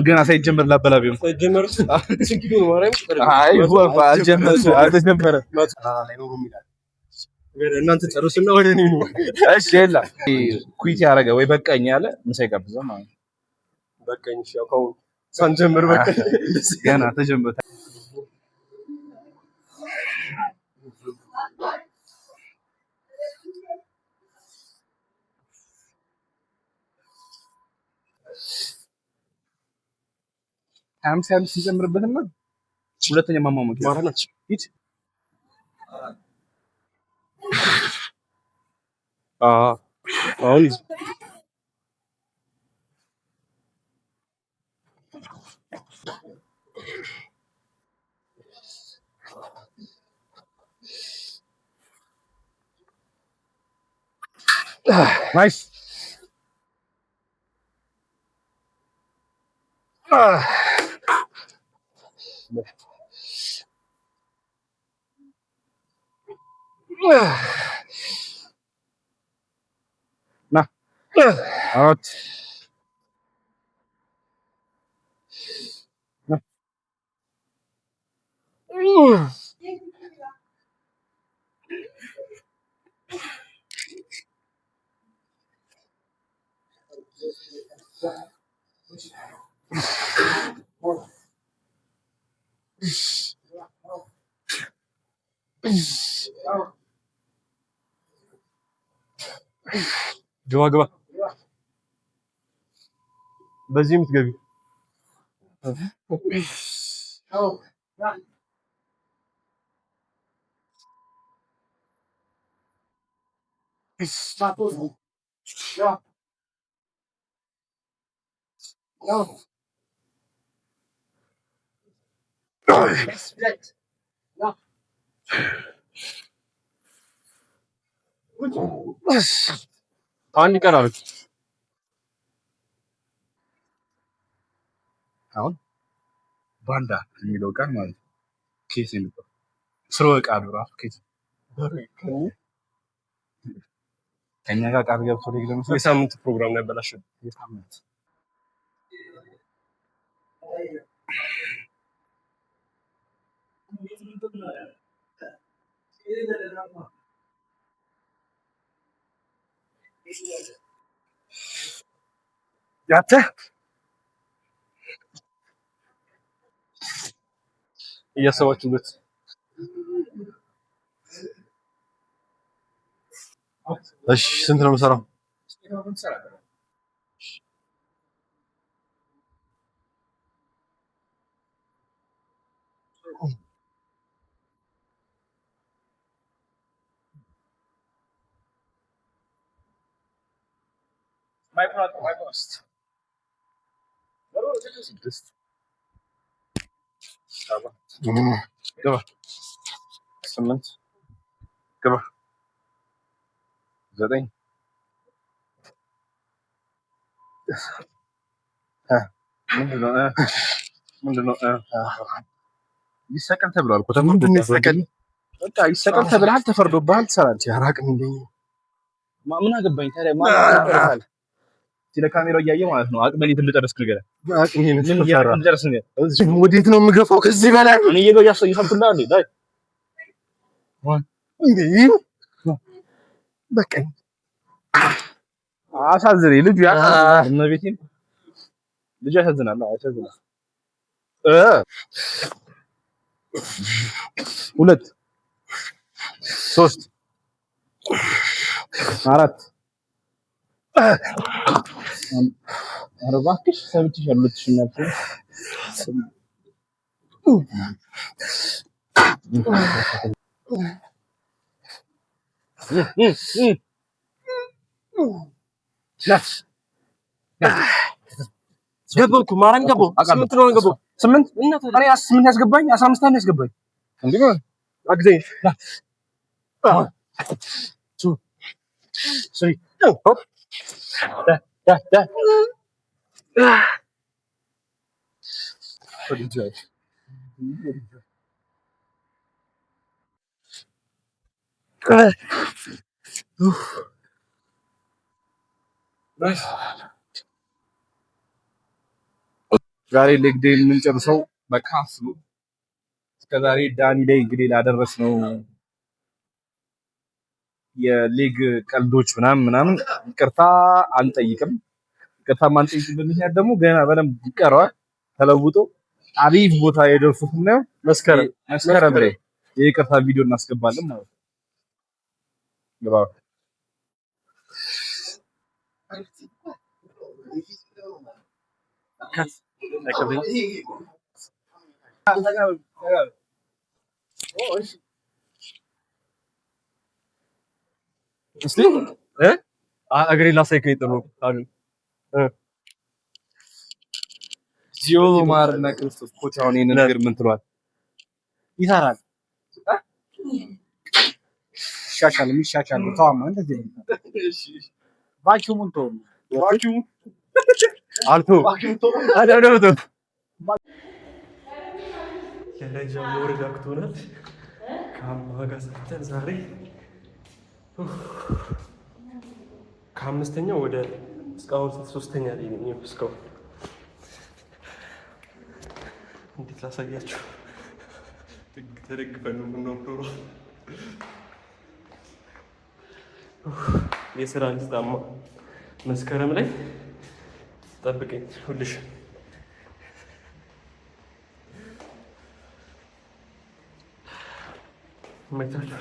ገና ሳይጀመር ላበላ ቢሆን ሳይጀመር ስንት ኪሎ ነው? ማርያም አይ አልተጀመረም። እናንተ ጨርሱና ወደ እኔ ነው። እሺ የለም quit ያደረገ ወይ በቃኝ ያለ ምሳ ይጋብዛል ማለት ነው። በቃኝ። እሺ ያው ከአሁን ሳንጀምር በቃኝ። ገና ተጀመረ። 55 ሲጨምርበትና ሁለተኛ ማሟሟቂያ ሂድ። አሁን Nice. ና አራት ና ግባ ግባ። በዚህ የምትገቢው አንድ ይቀራል። አሁን ባንዳ የሚለው ቃል ማለት ነው ከየት ነው የመጣው? ስርወ ቃሉ ራሱ ከየት ነው? ከእኛ ጋር ቃል ገብቶ ሊግ ለመስራት የሳምንት ፕሮግራም ነው ያበላሸው። የሳምንት ያተ እያሰባችሁበት እሺ። ስንት ነው የምሰራው? ስድስት ሰባት ግባ ስምንት ግባ ዘጠኝ ምንድን ነው ምንድን ነው? ይሰቀል ተብሏል እኮ ምንድን ነው ይሰቀል? በቃ ይሰቀል ተብለሃል፣ ተፈርዶብሃል፣ ትሰራለህ። ኧረ አቅም የለኝም። ምን አገባኝ ታዲያ? ማን ይፈርዳል? ስለ ካሜራው እያየ ማለት ነው። አቅሜን የት እንደጨረስክ ንገረኝ። አቅሜን ምን ተፈራ። እንደጨረስክ ንገረኝ። ወዴት ነው የምገፋው ከዚህ በላይ? እኔ እየሳብኩልህ አይደል? ዳይ እንዴ በቃኝ። አሳዝነኝ ልጁ ያሳዝናል። እመቤቴን ልጁ ያሳዝናል። አዎ ያሳዝናል። ሁለት ሶስት አራት ኧረ እባክሽ ሰምቼሻለሁ። 2000 ነበር። ገባሁ እኮ ማርያም ገባሁ። ስምንት ነው ገባሁ። ስምንት እኔ 8 ያስገባኝ 15 አንድ ያስገባኝ እንዴ አግዘኝ። 2 3 ሆፕ ዳ ዳ ዳ ዛሬ leg day የምንጨርሰው በ calf ነው። እስከዛሬ ዳኒ ላይ እንግዲህ ላደረስነው የ leg ቀልዶች ምናምን ምናምን ይቅርታ አንጠይቅም። ይቅርታ ማንጠይቅበት ምክንያት ደግሞ ገና በደንብ ይቀረዋል። ተለውጦ አሪፍ ቦታ የደርሱ ስናየው መስከረም መስከረም ላይ የይቅርታ ቪዲዮ እናስገባለን ማለት ነው። ግባ። እስቲ እግሬ ላሳይክ ነው የጠራሁት አሉ። እግዚኦ ማርና ክርስቶስ። Coach አሁን ይሄንን ነገር ምን ትለዋል? ይሰራል፣ ይሻሻል፣ የሚሻሻል ነው። ተዋማ እንደዚህ ነው። Vacuum ኡን ተወው። አልቶ አዳደምቶ ደረጃ መውረድ አቅቶናል። ከአማ ጋር ሰርተን ዛሬ ከአምስተኛው ወደ እስካሁን ስንት ሶስተኛ ላይ ነኝ። ይኸው እስካሁን እንዴት ላሳያችሁ? ጥግ ተደግፈን ነው የምንወርደው። ራሱ የስራ ልስጣማ መስከረም ላይ ጠብቀኝ ሁልሽ። መቻችሁ።